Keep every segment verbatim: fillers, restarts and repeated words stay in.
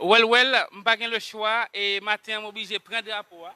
Well, well, m pa gen le chwa, e maten an m oblije pran drapo a.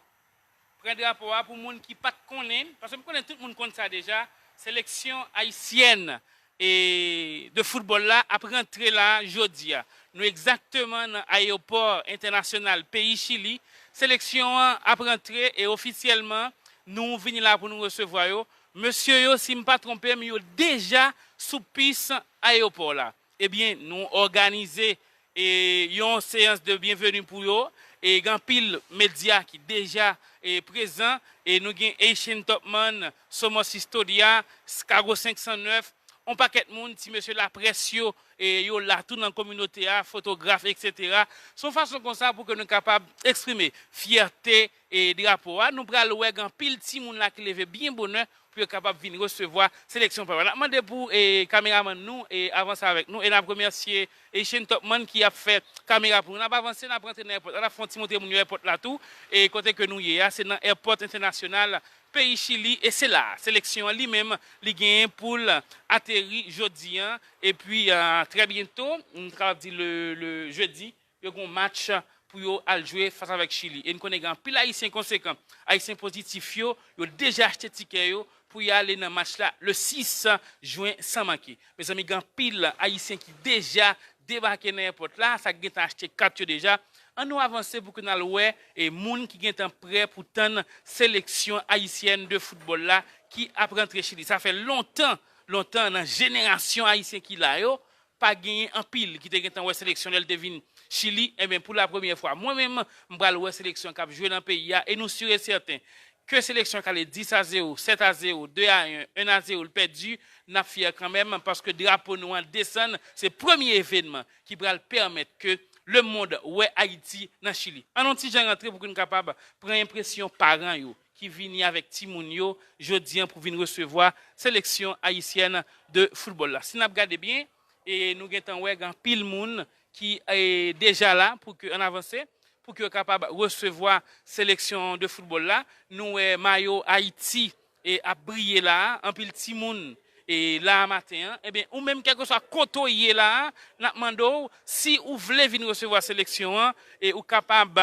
Pran drapo a pou moun ki pa t konnen, paske m konnen tout moun konn sa deja, seleksyon ayisyèn e de foutbòl la ap rantre la jodi a. Nou egzakteman nan ayewopò entènasyonal peyi Chili. Seleksyon an ap rantre e ofisyèlman nou vini la pou nou resevwa yo. Mesye yo, si m pa twonpe m, yo deja sou pis ayewopò la. Ebyen, nou òganize e yon seyans de byenveni pou yo. E gen anpil medya ki deja e prezan. E nou gen Haitian Topman, Somos Historia, Chicago senk san nèf, yon pakèt moun, ti mesye laprès yo, e yo la tou nan kominote a, fotograf, etsetera. Se yon fason konsa pou ke nou kapab eksprime fyète e drapo a. Nou pral wè gen anpil timoun la ki leve byen bonè pou yo kapab vin resevwa seleksyon pa yo. N ap mande pou e, kameramann nou e avanse avèk nou. E n ap remèsye Haitian Topman ki ap fè kamera pou nou. N ap avanse, n ap rantre nan èpòt la. N ap fè yon ti montre moun yo èpòt la tou. E kote ke nou ye a, se nan èpòt entènasyonal peyi Chili. E se la, seleksyon an li menm, li genyen pou l ateri jodi an. Epi, a, trè byento, m kapab di le, le jedi, yo gen yon match pou yo al jwe fas avèk Chili. E n konnen gen anpil Ayisyen konsekan, Ayisyen pozitif yo, yo deja achte tikè yo pou y ale nan match la le sis jen san manke. Mezanmi, gen anpil Ayisyen ki deja debake nan èpòt la, sa k gentan achte kat yo deja. An nou avanse pou ke n al wè e moun ki gentan prè pou tann seleksyon ayisyèn de foutbòl la ki ap rantre Chili. Sa fè lontan, lontan, nan jenerasyon Ayisyen ki la yo, pa genyen anpil ki te gentan wè seleksyon lè l te vin Chili. Enben, pou la premyè fwa, mwen menm, m pral wè seleksyon k ap jwe nan peyi a, e nou si e sèten ke seleksyon k ale dis a zewo, sèt a zewo, de a en, en a zewo, l pèdi, n ap fyè kanmenm, paske drapo nou an desann, se premye evènman ki pral pèmèt ke lemonn wè Ayiti nan Chili. Ann yon ti jan rantre pou ke n kapab pran enpresyon paran yo ki vini avèk timoun yo jodi an pou vin resevwa seleksyon ayisyèn de foutbòl la. Si n ap gade byen, e nou gentan wè gen anpil moun ki e, deja la pou ke, ann avanse, pou ke yo kapab resevwa seleksyon de foutbòl la. Nou wè mayo Ayiti e, ap briye la a, anpil timoun e, la a maten an. Ebyen, ou menm, kèlkeswa kote w ye la a, n ap mande w, si ou vle vin resevwa seleksyon an, e ou kapab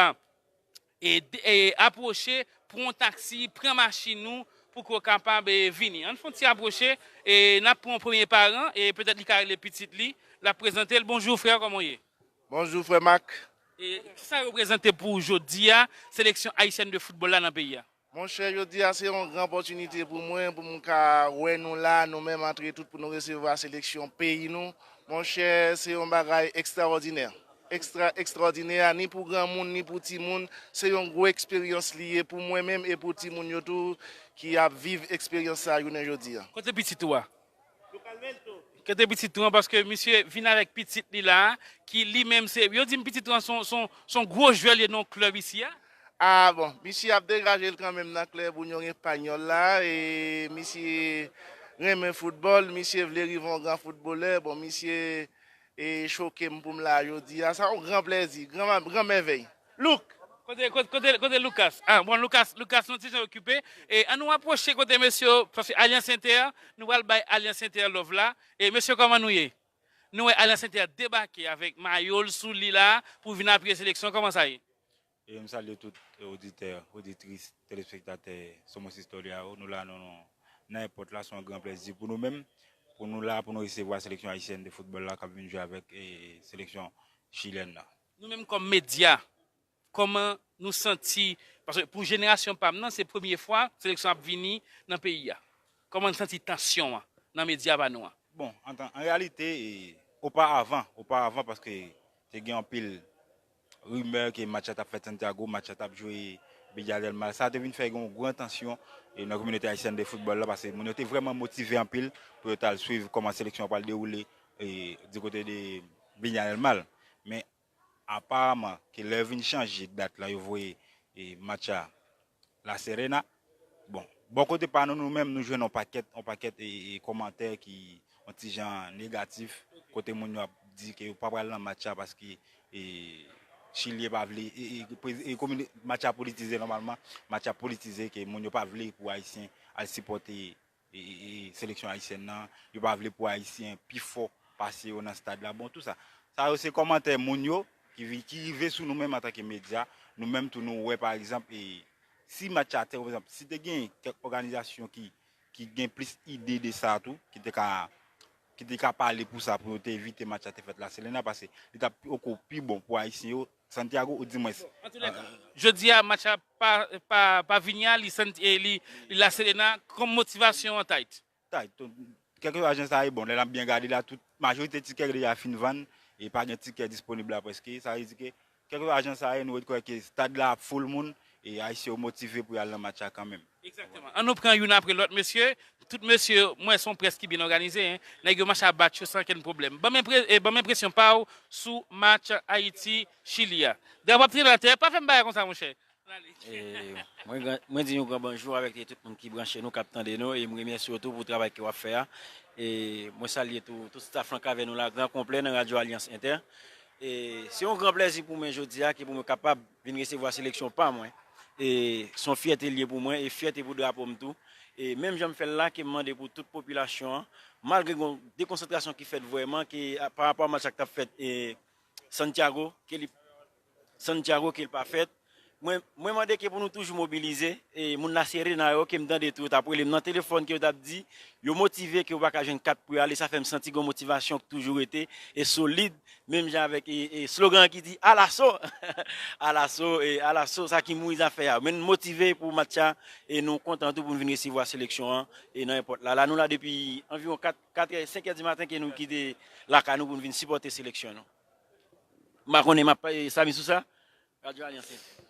e, de- e, apwoche, pran yon taksi, pran machin ou pou ke w kapab e, vini. Ann fè yon ti apwoche, e n ap pran yon premye paran, e petèt li ka rele pitit li, l ap prezante l. Bonjou, frè, kòman w ye? Bonjou, frè Mak. E kisa reprezante pou w jodi a, seleksyon ayisyèn de foutbòl la nan peyi a? Monchè, jodi a se yon gran opòtinite pou mwen, pou m ka wè nou la, nou menm antre tout pou nou resevwa seleksyon peyi nou. Monchè, se yon bagay ekstraòdinè. Ekstra, ekstraòdinè, ni pou granmoun, ni pou timoun. Se yon gwo eksperyans li ye pou mwen menm e pou timoun yo tou ki ap viv eksperyans sa a jounen jodi a. Kote pitit ou a? Kote pitit ou an, paske misye vin avèk pitit li la, ki li menm se, yo di m pitit ou an se yon, se yon, se yon gwo jwè li ye nan yon klèb isi a. A bon, misye ap degaje l kanmenm nan klèb Union Espanyòl la, e misye renmen foutbòl, misye vle rive yon gran foutbolè, bon, misye e choke m pou m la jodi a. Sa yon gran plèzi, gran, gran mèvèy. Look! Kote, kote, kote, kote Lucas? A, bon, Lucas, Lucas, nou ti jan okipe. E ann nou apwoche kote mesye yo, paske Alliance Inter, nou pral bay Alliance Inter love la. E mesye, kòman nou ye? Nou wè Alliance Inter debake avèk mayo l sou li la pou vin apiye seleksyon. Kòman sa ye? E m salye tout oditè, oditris, telespektatè Somos Historia yo. Nou la, nou, nou nan èpòt la, se yon gran plèzi pou nou menm, pou nou la, pou nou resevwa seleksyon ayisyèn de foutbòl la k ap vin jwe avèk e, seleksyon chilèn nan. Nou menm kòm medya, kòman nou santi, paske pou jenerasyon pa m nan, se premye fwa seleksyon ap vini nan peyi a. Kòman n santi tansyon an nan medya pa nou an? Bon, an, an reyalite, e, oparavan, oparavan, paske te gen anpil rimè ke match la t ap fèt Santiago, match la t ap jwe Villa del Mar. Sa te vin fè gen yon gran tansyon e, nan kominote ayisyèn de foutbòl la, paske moun yo te vrèman motive anpil pou yo t al swiv kòman seleksyon an pral dewoule e, di kote de Villa del Mar. Men, aparaman, ke lè yo vin chanje dat la, yo voye e, match a La Serena. Bon, bò kote pa nou, nou menm, nou jwenn yon pakèt, yon pakèt e, e, kòmantè ki yon ti jan negatif, kote moun yo ap di ke yo pa pral nan match la paske e, Chilyen pa vle, e, e, prez- e, komini- match la politize nòmalman, match la politize ke moun yo pa vle pou Ayisyen al sipòte e, e, e, seleksyon ayisyèn nan, yo pa vle pou Ayisyen pi fò pase yo nan stad la. Bon, tou sa. Sa yo se kòmantè moun yo, ki, vi- ki rive sou nou menm antanke medya, nou menm tou nou wè pa egzanp, e, si match la te, pa egzanp, si te gen kèk òganizasyon ki, ki gen plis ide de sa tou, ki te ka, ki te ka pale pou sa, pou yo te evite match la te fèt Laselena, paske li t ap poko pi bon pou Ayisyen yo, Santiago, ou di mwens. An tou lè ka, jodi a, match la pa, pa, pa vini a, li, Santi- e li, li Laselena, kòm motivasyon an tight. Tight. Kèlkeswa jan sa ye, bon, lè n ap byen gade la, tout majorite tikè ki deja fin vann, e pa gen tikè disponib la prèske. Sa vle di ke, kèlkeswa jan sa ye, nou kwè ke stad la ap full moun, e Ayisyen yo motive pou y al nan match la kanmenm. Egzakteman. An nou pran youn apre lòt, mesye. Tout mesye, mwen se yon près ki byen òganize, en. Nèg yo mache a bat yo san okenn pwoblèm. Ban m enpre- e, ban m enpresyon pa w sou match Ayiti-Chili a. Drapo ap trennen atè, pa fè m bagay konsa, monchè. E, mwen, gran- mwen di yon gran bonjou avèk tout moun ki branche nou, k ap tande nou, e m remèsye w tou pou travay ke w ap fè a. E mwen salye tou, tout staff lan k avè nou la, gran konplè nan Radyo Alyans Entè. E se yon gran plèzi pou mwen jodi a, ke pou mwen kapab vin resevwa seleksyon pa mwen. E se yon fyète l ye pou mwen, e fyète pou drapo m tou. E menm jan m fè l la, ke m mande pou tout popilasyon an, malgre gen dekonsantrasyon ki fèt vrèman, ke a- pa rapò a match la k t ap fèt, e Santiago, ke li Santiago ke l pa fèt. Mwen, mwen mande ke pou nou toujou mobilize. E moun Laserena yo ke m tande tou, yo t ap rele m nan telefòn, ke yo t ap di yo motive, ke yo pa ka jwenn kat pou y ale. Sa fè m santi gen yon motivasyon ki toujou rete e solid, menm jan avèk e, e slogan an ki di alaso, alaso, e alaso, sa ki mouri zafè a. Men n motive pou match la, e nou kontan tou pou n vin resevwa seleksyon an e nan èpòt la. La nou la depi anviwon kat, kat è, senk è di maten ke nou kite lakay nou pou n vin sipòte seleksyon nou. M pa konnen m ap, e, Samy Sousa, Radyo Alyans Entè.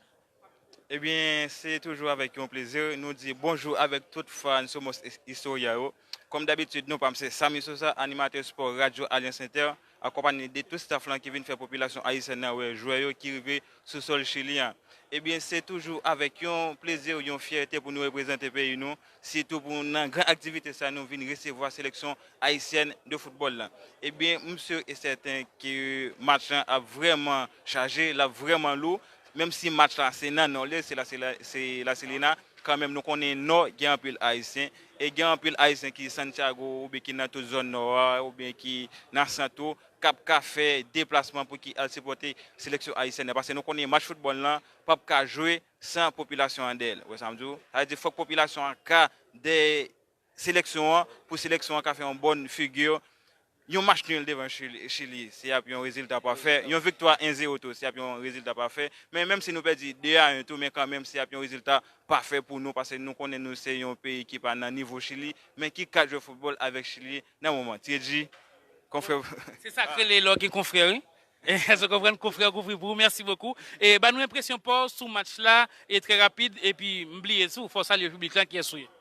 Ebyen, se toujou avèk yon plezi nou di bonjou avèk tout fan Somos Historia yo. Kòm dabitid, non pa m se Samy Sousa, animatè spò Radyo Alyans Entè, akonpanye de tout staff lan ki vin fè popilasyon ayisyèn nan wè jwè yo ki rive sou sòl Chili an. Ebyen, se toujou avèk yon plezi, yon fyète pou nou reprezante peyi nou, sitou pou nan gran aktivite sa nou vin resevwa seleksyon ayisyèn de foutbòl la. Ebyen, m si e sèten ke match lan ap vrèman chaje, l ap vrèman lou, menm si match la se nan nò l ye, se la, se la, se Laselena, kanmenm nou konnen nò gen anpil ayisyen, e gen anpil ayisyen ki Santiago oubyen ki nan tout zòn nò a, oubyen ki nan sant tou, k ap ka fè deplasman pou ki al sipòte seleksyon ayisyèn nan, paske nou konnen match foutbòl lan p ap ka jwe san popilasyon an dèyè l. Ou wè sa m di w? Sa vle di fòk popilasyon an ka dèyè seleksyon an, pou seleksyon an ka fè yon bòn figi. Yon match nil devan Chili, Chili, se ap yon rezilta pafè. Yon viktwa en zewo tou, se ap yon rezilta pafè. Men menm si nou pèdi de a en tou, men kanmenm, se ap yon rezilta pafè pou nou, paske nou konnen nou se yon peyi ki pa nan nivo Chili, men ki ka jwe foutbòl avèk Chili nan moman. Tye Dji, konfrè. Se sa k rele lè w gen konfrè, wi. Èske w konprann? Konfrè kouvri pou ou, mèsi bokou. E ba nou enpresyon pa w sou match la, e trè rapid, epi m bliye tou, fò w salye piblik lan, kiyès ou ye?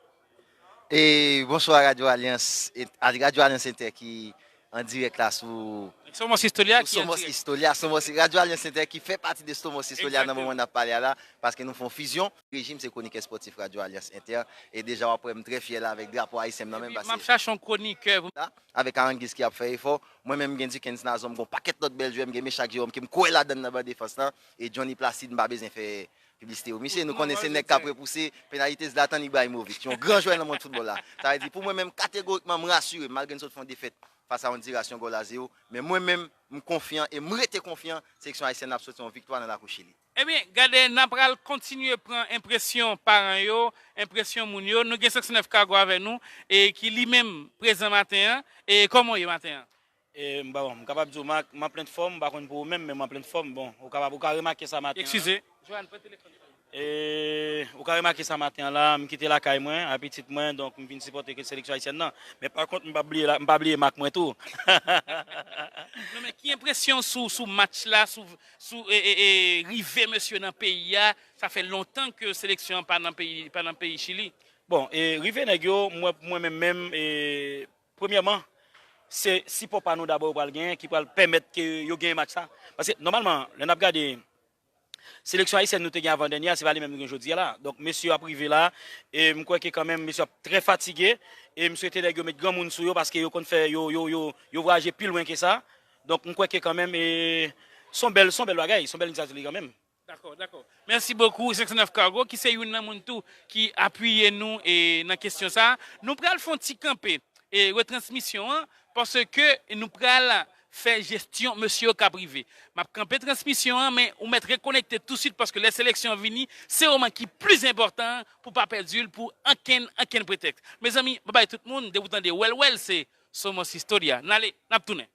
E bonswa Radyo Alyans, e, Radyo Alyans Entè ki an dirèk la sou Somos Historia sou ki an Somos dirèk. Historia, Somos, Radyo Alyans Entè ki fè pati de Somos Historia nan Egzakteman. Moman n ap pale a la, paske nou fè yon fizyon. Rejim se kwonikè spòtif Radyo Alyans Entè, e deja w ap wè m trè fyè la avèk drapo ayisyen m nan men m, Epi m ap chache yon kwonikè pou la, avèk Aranguiz ki ap fè efò. Mwen menm m gen Duckens Nazon, m gen yon pakèt lòt bèl jwè, m gen Mechak Jerome ke m kwè ladann nan ban defans lan, e Johnny Placide, m pa bezwen fè piblisite pou misye. Nou konnen se nèg k ap repouse penalite Zlatan Ibrahimovic, yon gran jwè nan mond foutbòl la. Sa vle di, pou mwen menm, kategorikman, m rasire, malgre n sot fè yon defèt fas a Ondiras, yon gòl a zewo, men mwen menm, m konfyan e m rete konfyan, seleksyon ayisyèn nan ap soti yon viktwa nan lakou Chili. Ebyen, gade, n a pral kontinye pran enpresyon paran yo, enpresyon moun yo. Nou gen senk san nèf Cargo avè nou, e ki li menm prezan maten an. E kòman w ye maten an? E m pa bon, m kapab di w, m a- m an plen fòm, m pa konn pou ou menm, men m an plen fòm. Bon, ou kapab, ou ka remake sa maten an. Eskize. Johan, pran telefòn. E ou ka remake sa maten an la, m kite lakay mwen, a pitit mwen, donk m vin sipòte ke seleksyon ayisyèn nan. Men pa kont, m pa bliye la, m pa bliye mak mwen tou. Non, men ki enpresyon sou, sou match la, sou, sou e, e, e, rive mesye nan peyi a? Sa fè lontan ke seleksyon an pa nan peyi, pa nan peyi Chili. Bon, e rive nèg yo, mwen, mwen menm menm, e, premyèman, se sipò pa nou dabò yo pral genyen ki pral pèmèt ke yo genyen match sa. Paske nòmalman, lè n ap gade seleksyon ayisyèn nou te gen avan dènye a, se pa li menm nou gen jodi a la. Donk mesye yo ap rive la, e m kwè ke kanmenm mesye yo ap trè fatige, e m swete nèg yo met granmoun sou yo paske yo konn fè, yo, yo, yo, yo vwayaje pi lwen ke sa. Donk m kwè ke kanmenm, e, se yon bèl, se yon bèl bagay, se yon bèl inisyativ li kanmenm. Dakò, dakò. Mèsi bokou, senk san nèf Cargo, ki se youn nan moun tou ki apiye nou e nan kesyon sa. Nou pral fè yon ti kanpe e retransmisyon an, paske nou pral fè jesyon mesye yo k ap rive. M ap kanpe transmisyon an, men ou mèt rekonekte touswit paske lè seleksyon an vini, se moman ki pli enpòtan an pou pa pèdi l pou ankenn, ankenn pretèks. Mezanmi, babay tout moun, depi w tande Wèl Wèl, se Somos Historia. N ale, n ap tounen.